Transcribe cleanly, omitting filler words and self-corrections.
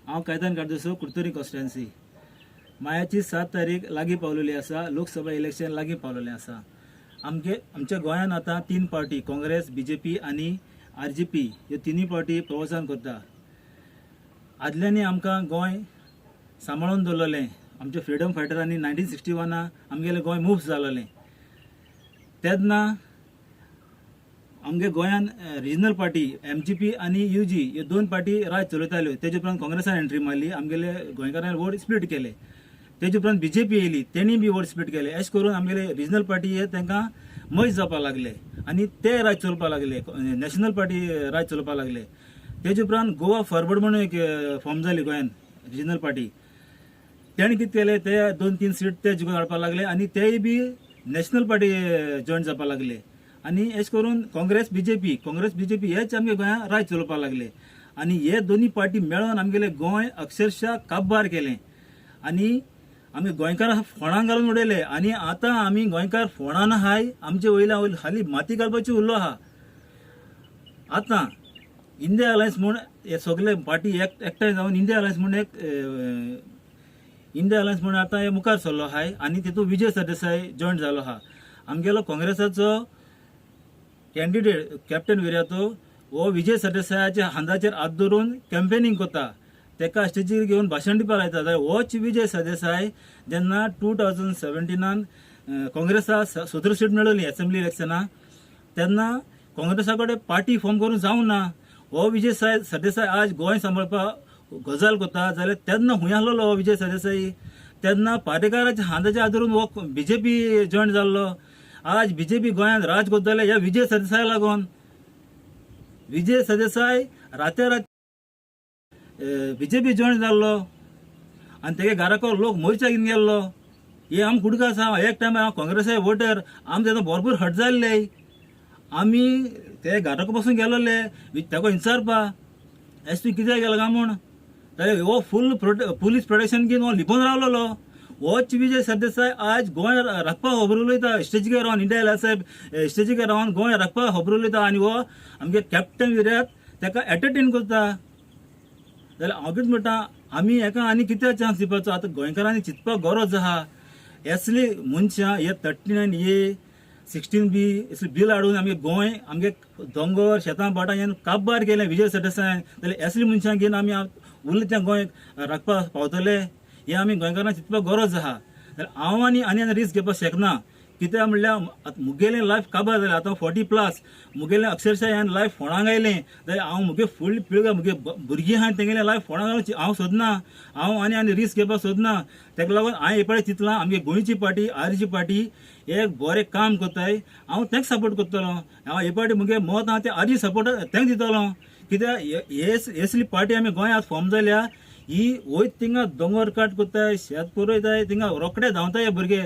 हांव कायतान कार्दोसो, कुडतरी कॉन्स्टिट्युएन्सी. मायाची 7 तारीख लागीं पावलेली आसा. लोकसभा इलेक्शन लागीं पावलेलें आसा. आमगे आमच्या गोंयांत आतां तीन पार्टी, काँग्रेस, बीजेपी आनी आरजीपी, ह्यो तिनूय पार्टी प्रवचन करता. आदल्यांनी आमकां गोंय सांबाळून दवरलेलें. आमच्या फ्रिडम फायटरांनी 1961 आमगेलें गोंय मुक्त जालेलें. तेन्ना आमगे गोंयान रिजनल पार्टी एमजीपी आनी यूजी ह्यो दोन पार्टी राज चलयताल्यो. तेजे उपरांत काँग्रेसान एंट्री मारली, आमगेले गोंयकारांनी वोट स्प्लीट केले. तेजे उपरांत बीजेपी येयली, तेणी बी वोट स्प्लीट केले. अशें करून आमगेले रिजनल पार्टी हे तांकां मर्ज जावपाक लागले आनी ते राज चलोवपाक लागले, नॅशनल पार्टी राज चलोवपाक लागले. तेजे उपरांत गोवा फॉरवर्ड म्हणून एक फॉर्म जाली गोंयान रिजनल पार्टी. तेणें कितें केलें, ते दोन तीन सीट ते जिखून हाडपाक लागले आनी तेय बी नॅशनल पार्टी जॉयन जावपाक लागले. आनी अशें करून काँग्रेस बीजेपी, काँग्रेस बीजेपी हेच आमगे गोंयांत राज चलोवपाक लागले आनी हे दोनी पार्टी मेळोन आमगेले गोंय अक्षरशः काबार केलें आनी आमी गोंयकारां फोंडां घालून उडयले. आनी आतां आमी गोंयकार फोंडान आहाय, आमचे वयल्या वयल खाली माती घालपाची उरलो आहा. आतां इंडिया अलायन्स म्हूण हे सगळे पार्टी एकठांय जावन इंडिया अलायन्स म्हूण एक इंडिया अलायन्स म्हूण आतां हे मुखार सरलो आहाय आनी तितूंत विजय सरदेसाय जॉयन जालो आहा. आमगेलो काँग्रेसाचो कॅन्डिडेट कॅप्टन विरियातो हो विजय सरदेसायाच्या हाताचेर हात धरून कॅम्पेनिंग करता, तेका स्टेजीर घेवन भाशण दिवपाक लायता. जाल्यार होच विजय सरदेसाय जेन्ना 2017 काँग्रेसाक 17 सीट मेळ्ळी एसेंब्ली इलेक्शनाक, तेन्ना काँग्रेसा कडेन पार्टी फॉर्म करून जावंक ना. हो विजय सरदेसाय आज गोंय सांबाळपाक गजाल करता, जाल्यार तेन्ना हुंय आसलेलो हो विजय सरदेसाई? तेन्ना पारेकाराच्या हाताचेर हात धरून हो बीजेपी जॉयन जाल्लो. आज बीजेपी गोंयांत राज करतले ह्या विजय सरदेसाया लागून. विजय सरदेसाय राते रात बीजेपी जॉयन जाल्लो आनी तेगे घराको लोक मोर्चा घेवन गेल्लो. हे आम कुडका आसा. एक टायम हांव काँग्रेसा वोटर, आम तेन्ना भरपूर हट जाल्ले. आमी ते घराको पासून गेलोले ताका विचारपा, एस तूं कित्याक गेलो काय म्हूण. जाल्यार हो फूल पुलीस प्रोटेक्शन घेवन हो लिपोवन रावलेलो. होच विजय सरदेसाय आज गोंय राखपाक खबर उलयता. स्टेजीर रावन, इंडिया साहेब स्टेजीर रावन गोंय राखपाक खबर उलयता आनी हो आमगे कॅप्टन विरियात ताका एंटरटेन करता. जाल्यार हांव कितें म्हणटा, आमी हेका आनी कित्याक चान्स दिवपाचो? आतां गोंयकारांनी चिंतपाक गरज आहा. असली मनशां हे 39A, 16B असली बील हाडून आमगे गोंय, आमगे दोंगर, शेतां भाटां हें काबार केलें विजय सरदेसायान. जाल्यार असली मनशां घेवन आमी उरलें तें गोंय राखपाक पावतले? हें आमी गोंयकारांक चिंतपाक गरज आहा. जाल्यार हांव आनी आनी रिस्क घेवपाक शकना. कित्याक म्हणल्यार आतां मुगेलें लायफ काबार जालें. आतां 40+, मुगेलें अक्षरशः ह्यान लायफ फोंडांक आयलें. जाल्यार हांव मुगे फुडली पिळग्या, मुगे भुरगीं आहा, तेंगेलें लायफ फोंडांक घालूंक हांव सोदना. हांव आनी आनी रिस्क घेवपाक सोदना. ताका लागून हांवें हे पळय चिंतलां, आमगे गोंयची पार्टी आरजी पार्टी एक बरें काम करताय, हांव तांकां सपोर्ट करतलो. हांव हे पार्टी मुगे मत आहा तें आरजी सपोर्ट तांकां दितलो. कित्याक हे असली पार्टी आमी गोंयांत फॉर्म जाल्या. ही वयत थिंगा दोंगर काट करताय, शेत पुरयताय, थिंगा रोखडे धांवताय हे भुरगे.